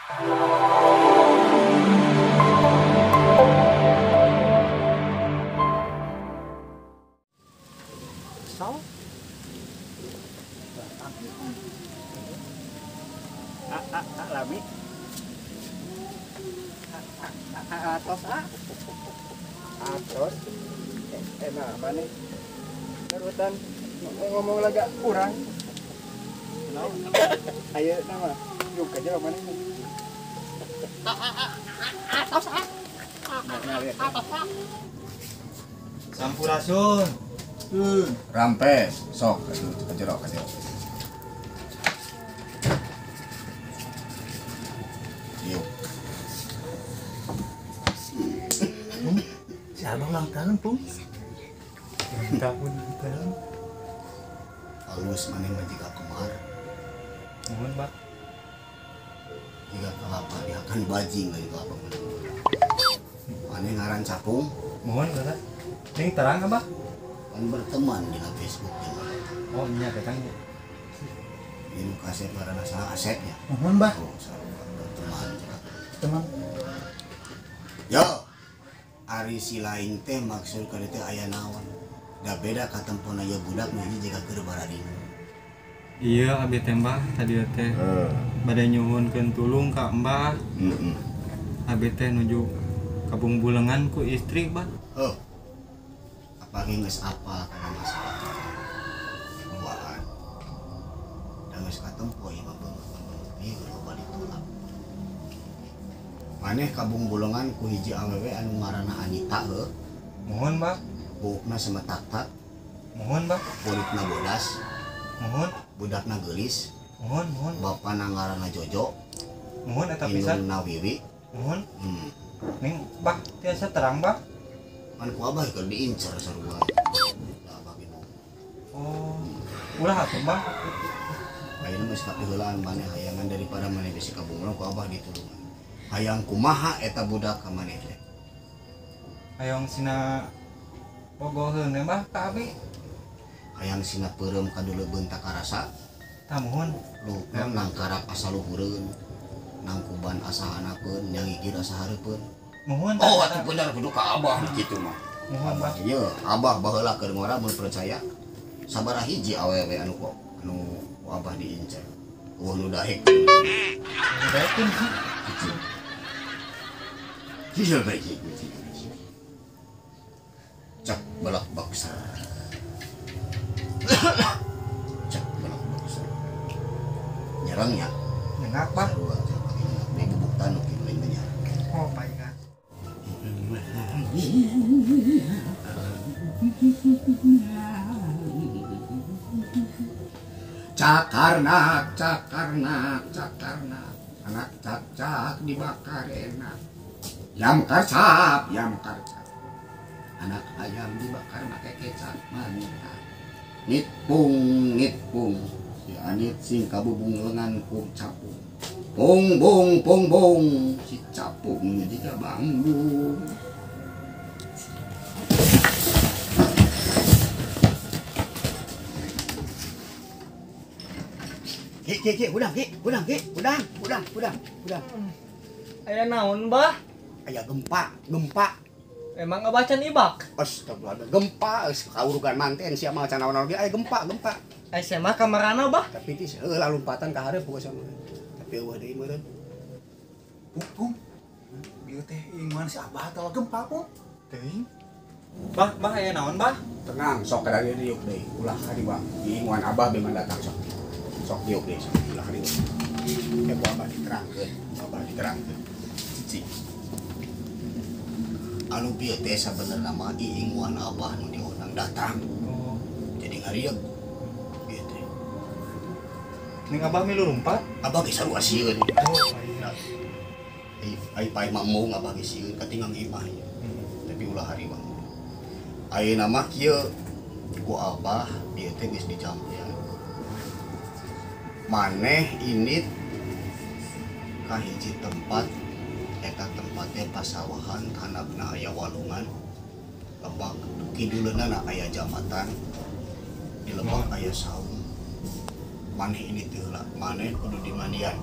Sao? Lami. Atos atos. Enak mana? Terutan ngomong laga kurang. Ayo nama, yuk aja mana? Atos atos. Sampurasun. Rampes, sok, aduh, kajero. Yuk. Si Abah ulang tahun, Pung. Ulang tahun. Halus maneh mah jiga kemar. Mohon, Pak. Jiga kelapa dihakan bajing lagi kelapa menang. Maneh ngaran capung. Mohon, Bapak. Ning terang, Abah. Kan berteman di Facebook ya. Oh iya datangnya. Ini kasep karena salah Asep ya. Mohon bah. Oh, berteman. Teman. Yo, ari si lain teh maksud ka teh aya naon. Da beda katempona ieu budak mah hiji jiga keur bararing. Iya abi teh mbah tadi teh. Bade nyuhunkeun tulung ka mbah. Heeh. Abi teh nuju kabungbulengan ku istri bah. Oh. Apalagi geus apal kana masalah duaan. Da geus katempo ieu mah beungeut ieu loba ditolak. Maneh kabungbulengan ku hiji awewe anu ngaranna Anita heuh. Mohon, Bah. Buukna semetak-tak. Mohon, Bah. Kulitna bodas. Mohon. Budakna geulis. Mohon, mohon. Bapana ngaranna Jojo. Mohon eta pisan. Indungna Wiwi. Mohon. Ning, Bah, tiasa terang, Bah. Kan ku abah keur diincer sarua. Da abah gitu. Oh, ulah atuh bah. Ayeuna geus kapiheulaan maneh hayangan daripada maneh bisi kabungbulengan ku abah ditulungan. Hayang kumaha eta budak ka maneh teh? Hayang sina bogoheun bah ka abi. Hayang sina peureum ka duleubeun takarasa. Tah muhun. Lu nangkarak asa luhureun. Nangkuban asa hanapeun, nyangigir asa hareupeun. Mohon. Oh, atuh bener kudu ka abah kitu mah. Mohon, Bah. Ieu abah baheula keur ngora mun percaya. Sabaraha hiji awewe anu kok anu ku abah diincer. Eueuh nu daek. Daekeun sih. Hiji. Hiji bae. Cak balak baksa. Cak balak baksa. Nyerangnya. Nyengat, Bah. Sarua di bubuk tanuk ieu lain banyak. Oh, baik. Cakarnak, cakarnak, cakarnak, anak cacak dibakar enak. Yam karcap, anak ayam dibakar pakai kecap mantap. Nitpung, nitpung, si Anit sing kabubung lengan ku capung. Pung bung, pung bung, si capung jadi bangbung. Ki, ki, udang, ki, udang, ki, udang, udang, udang, udang. Aya naon, Bah? Aya gempa, gempa. Emang abah can ibak? Astagfirullah, gempa, geus kaurugan manten sia mah can naon-naon ge aya gempa, gempa. Aya sia mah kamarana, Bah? Tapi ti heula lompatan ka hareup pokoe sama. Tapi eueuh deui meureun. Pung, bieu teh inguan si abah atawa gempa, Pung? Teuing. Bah, bah aya naon, Bah? Tenang, sok kada diuk deui. Ulah ka diwa. Inguan abah memang datang sok. Sok diuk deui, sok ulah ka diwa. Ya ku abah diterangkeun, abah diterangkeun. Cici. Anu bieu teh sabenerna mah iinguan abah nu diundang datang. Oh. Jadi ngarieu. Bieu teh. Ning abah milu lumpat? Abah geus sarua sieun. Oh, iya. Ai pae mah embung abah geus sieun katingang imah ieu. Tapi ulah hariwang. Ayeuna mah kieu ku abah bieu teh geus dijampean. Maneh init ka hiji tempat eta tempatnya pasawahan handapna aya walungan lebak kiduleunana aya jambatan di lebak aya saung. Maneh ini teh heula maneh kudu dimandian.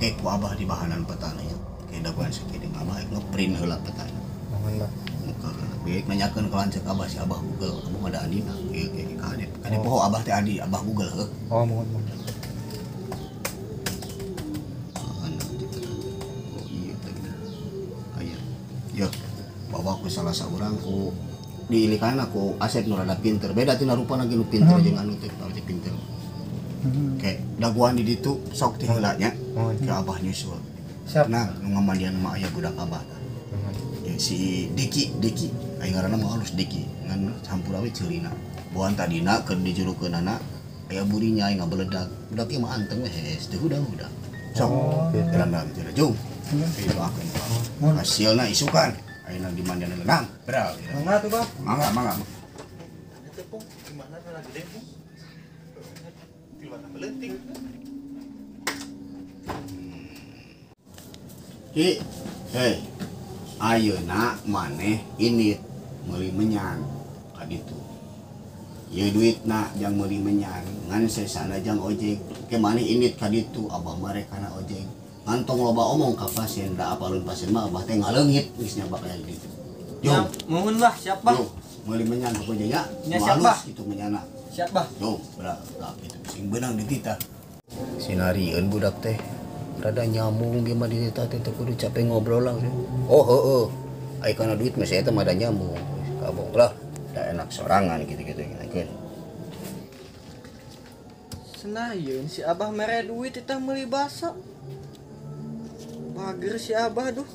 Kayak ku abah di bahanan petana ya. Kayak daguan sakieu abah rek ngeprint heula petana. Mohon bah. Muka heula. Baik nanyakeun ka lanceuk abah si abah Google, abah mah da adina. Ieu kayak kade. Kade poho abah teh adi, abah Google heuh. Oh, mohon mohon. Oh iya teh. Aya. Yo, bawa ku salah saurang ku diilikan aku Asep nu rada pinter. Beda tina rupana ge nu pinter jeung anu teh berarti pinter. Kayak daguan di ditu sok teh heula nya. Ke abah nyusul. Siap. Nah, nu ngamandian mah aya budak abah tah. Ya, si Diki, Diki. Aing ngaranna mah halus Diki. Ngan campur we ceulina. Boan tadina keur dijurukeunana aya burinya aing ngabeledak. Budak ieu mah anteng we hees teu hudang-hudang. Sok. Jalan jalan jung. Didoakeun. Hasilna isukan. Ayeuna di mandian lenang. Beral. Mangga tuh, Bah. Mangga, mangga. Teh pung, gimana rada gede pung? Di mana meletik. Ki, hei, ayeuna maneh ini meuli menyan ka ditu. Ieu duitna jang meuli menyan, ngan sesana jang ojek. Ke maneh init ka ditu, abah mah rek kana ojek. Ngan tong loba omong ka pasien, da apalun pasien mah abah teh ngaleungit geus nya bakal ditu. Yo, mohon bah, siap bah. Yo, meuli menyan pokoknya nya. Nya siap bah. Halus kitu menyana. Siap bah. Yo, berak, berak kitu sing beunang dititah. Sinarieun budak teh. Rada nyambung ge mah dititah teh teu kudu capek ngobrol lah. Oh heueuh. Ai kana duit mah saya teh mah da nyambung. Kabong lah, da enak sorangan gitu-gitu nginakeun. Senayeun si abah mere duit titah meuli basa. Bager si abah duh.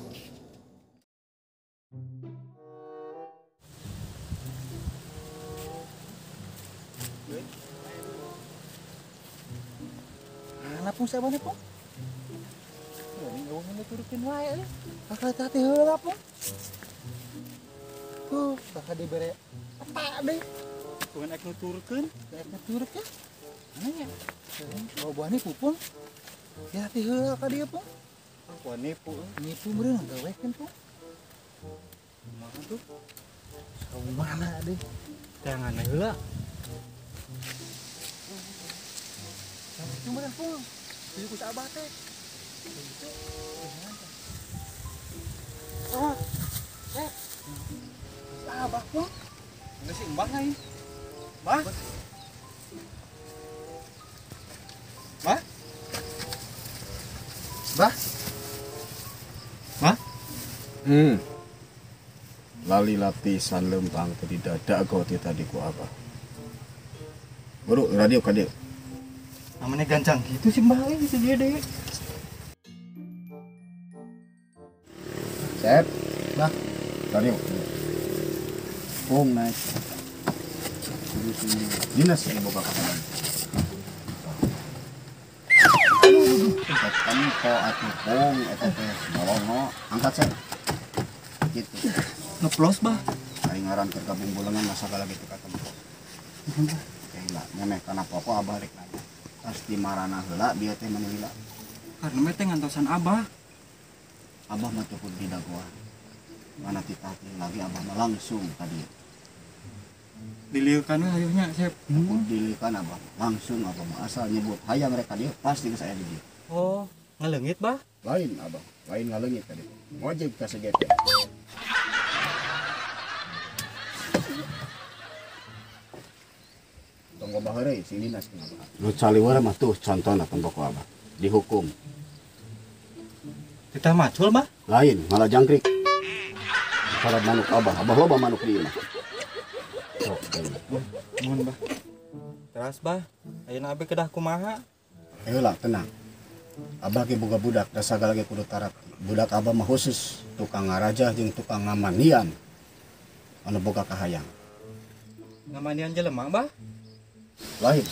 Mana pung si abah nih pung? Ini nggak mau nuturkeun wae euy. Bakal teh heula pung. Tuh, bakal dibere apa deh? Bukan ek nuturkeun, ek nuturkeun. Mana nya? Bawa buah pupung. Ya teh heula ka dieu pung. Wah nipu, nipu meureun gawekeun pung. Kumaha tuh? Saung mana deh? Tangan heula. Itu meureun pung. Tuju ku abah teh. Itu. Oh. Eh. Abah pung. Geus si Mbah aing. Mbah. Mbah. Mbah. Mbah. Lali lapisan lempang tadi dadak kau tadi ku abah. Buru radio ka dieu. Namanya gancang gitu sih Mbah euy si dia deui. Sep. Bah. Radio. Pung naik. Dinas ini boga kapan. Tempo atuh pung eta teh nolongo angkat sep. Gitu. Ngeplos bah. Aing ngaran keur gabung bulangan masa lagi teu katempo. Kayak memeh kana pokok abah rek nanya. Tas di marana heula bieu teh mani lila. Karena meh teh ngantosan abah. Abah mah teu kudu didagoan. Mana titah lagi abah mah langsung ka dieu. Diliukan we hayunya Sep. Kudu diliukan abah langsung abah mah asal nyebut hayang rek ka dieu pasti geus aya di dieu. Oh, ngaleungit bah? Lain abah, lain ngaleungit tadi. Ngojek ka segete. Tong loba heureuy sing dinas kumaha. Nu caliweur mah tuh contona tong ku abah. Dihukum. Titah macul bah? Lain, malah jangkrik. Para manuk abah, abah loba manuk di imah. Oh, mohon bah. Teras bah, ayeuna abi kedah kumaha? Heula tenang. Abah ge boga budak, da sagala ge kudu tarak. Budak abah mah khusus tukang ngarajah jeung tukang ngamanian. Anu boga kahayang. Ngamanian jelema bah? Lain,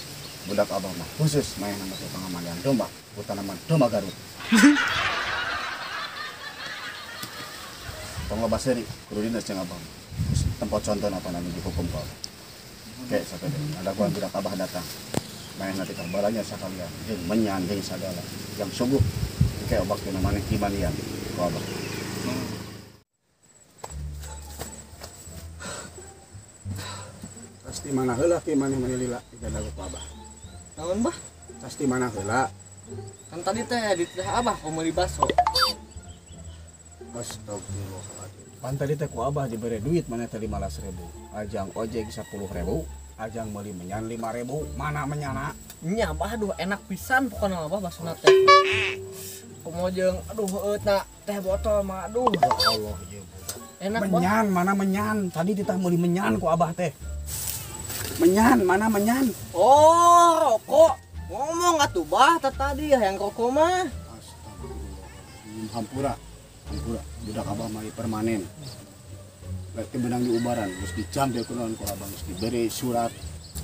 budak abah mah khusus main nama tukang ngamanian domba, utana mah domba Garut. Tong loba seuri, kudu dinas jeung abah. Tempat contoh apa nami dihukum ku abah. Oke, sakedeung. Ada kuan budak abah datang. Main nanti kabaranya sekalian, jeung menyan jeung sagala. Yang suguh kayak obak dina maneh kimanian ku abah. Pasti mana heula ki maneh mani lila digadago ku abah. Naon bah? Pasti mana heula Kan tadi teh di teh Abah ku meuli baso. Astagfirullahaladzim. Pan tadi teh ku Abah dibere duit mana teh 15.000. Ajang ojek 10.000, ajang meuli menyan 5.000. Mana menyana? Nya Abah aduh enak pisan pokona Abah basona teh. Komo jeung aduh heueut na teh botol mah aduh. Ya Allah ieu budak. Enak menyan, mana menyan? Tadi ditah meuli menyan ku Abah teh. Menyan, mana menyan? Oh, rokok. Ngomong atuh Bah tadi ya yang rokok mah. Astagfirullahaladzim. Hampura. Hampura. Budak Abah mah permanen. Lek teu beunang diubaran, geus dicam teh kunaon ku Abah geus dibere surat.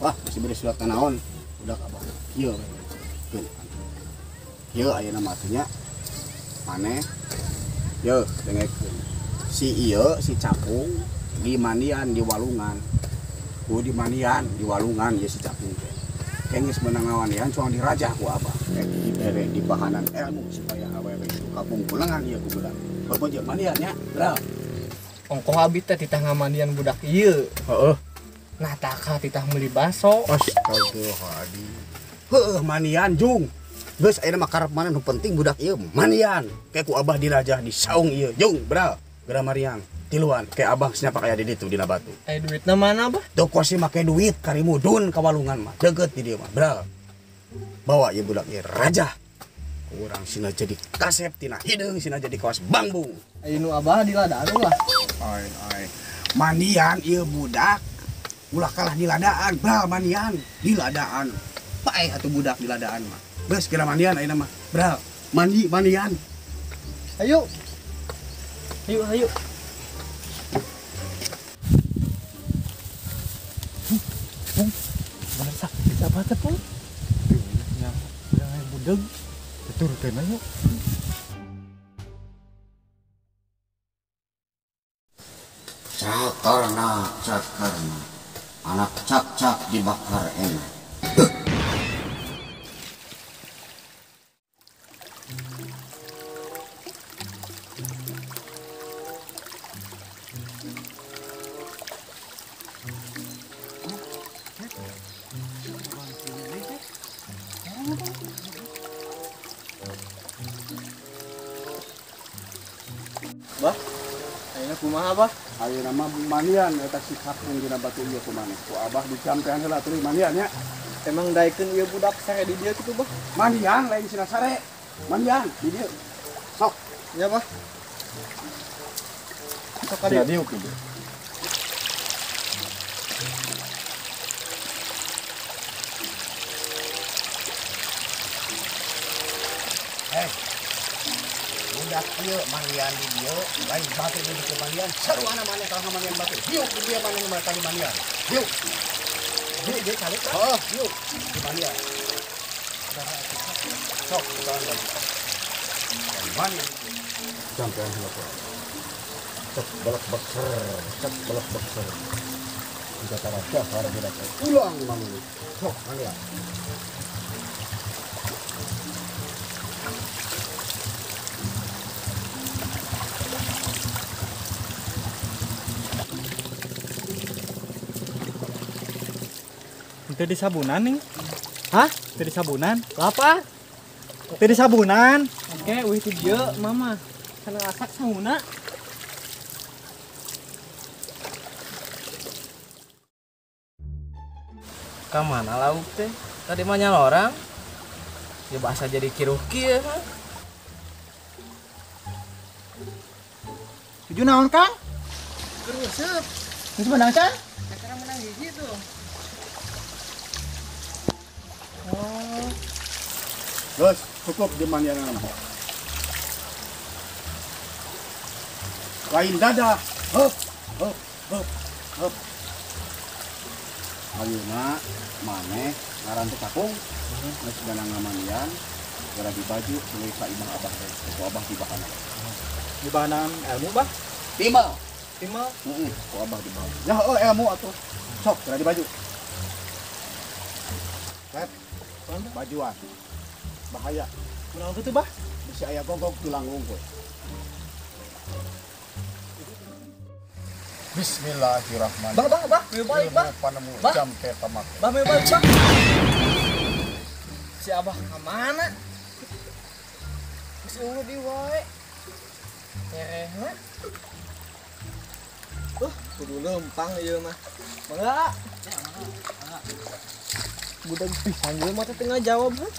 Wah, geus dibere surat naon? Budak Abah. Kieu we. Keun. Kieu ayeuna mah atuh nya. Maneh. Yeuh, dengekeun. Si ieu si Capung di mandian di walungan. Ku di mandian di walungan ieu si Capung teh. Geus meunang ngawandian cuang dirajah ku Abah. Dibere di bahanan ilmu supaya awewe itu kapungkulengan ieu ku budak. Bapak jeung mandian nya, bro. Ongkoh abi teh titah ngamandian budak ieu. Heeh. Nah taka titah meuli baso. Astagfirullahaladzim. Heueuh mandian jung. Geus ayeuna mah karep mana nu penting budak ieu mandian. Kayak ku Abah dirajah di saung ieu jung, bro. Geura mariang. Tiluan kayak Abah senyapa kaya di ditu dina batu. Duitna mana, Bah? Teu kosi make duit karimudun ka walungan mah. Deukeut di dieu mah, bro. Bawa ieu budak ieu rajah. Urang sina jadi kasep tina hideung sina jadi kawas bangbung. Ayeuna Abah diladaan ulah. Ai ai. Mandian ieu budak ulah kalah diladaan, bro, mandian diladaan. Paeh atuh budak diladaan mah. Geus kira mandian ayeuna mah. Bro, mandi mandian. Ayo. Ayo, ayo. Pung, mana sakit apa teh, Pung? Tuh, nya, jangan budeg. Tuturkeun ayo. Cakarna, cakarna. Anak cak-cak dibakar enak. Bah, ayeuna kumaha, Bah? Ayeuna mah mandian eta si Capung dina batu ieu kumaneh. Ku Abah dicampean heula tuluy mandian nya. Emang daekeun ieu budak sare di dieu kitu, Bah? Mandian lain sina sare. Mandian di dieu. Sok. Ya, Bah. Sok ka dieu. Dieu kieu. Budak ieu mandian di dieu, lain batu di dieu mandian, saruana maneh kalau mandian batu. Diuk di dieu maneh mah mandian. Diuk. Dieu dieu calik. Heeh, diuk di mandian. Sok bukaan lagi. Mandian. Sampean heula. Cek balak bakser, cek balak bakser. Jika tarajah para budak. Ulang maneh. Sok mandian. Teu disabunan nih. Hah? Teu disabunan. Lapa? Teu disabunan. Oke, wih ti dieu mama. Kana asak sanguna. Ka mana lauk teh? Tadi mah nyalorang. Ya bahasa jadi kiruh kieu mah. Tuju naon, Kang? Keruseup. Geus menang can? Acara menang hiji tuh. Oh. Terus cukup di mandian mah. Lain dada. Hup, hup, hup, hup. Ayeuna maneh ngaran teh Kakung. Geus beunang ngamandian, geura dibaju tuluy ka imah Abah teh. Ku Abah dibahanan. Dibahanan ilmu, Bah? Timal. Timal? Heeh, ku Abah dibahanan. Ya heueuh ilmu atuh. Sok geura dibaju. Let, bajuan. Bahaya. Kunaon tuh, Bah? Bisi aya gogog tulang wungkul. Bismillahirrahmanirrahim. Bah, bah, bah, meu balik, bah. Panemu Bah. jampe pamake. Bah, meu balik, bah. Si Abah ka mana? Geus eueuh di wae. Nyerehna. Kudu lempang ieu mah. Mangga. Budak pisan ieu mah teh teu ngajawab heuh.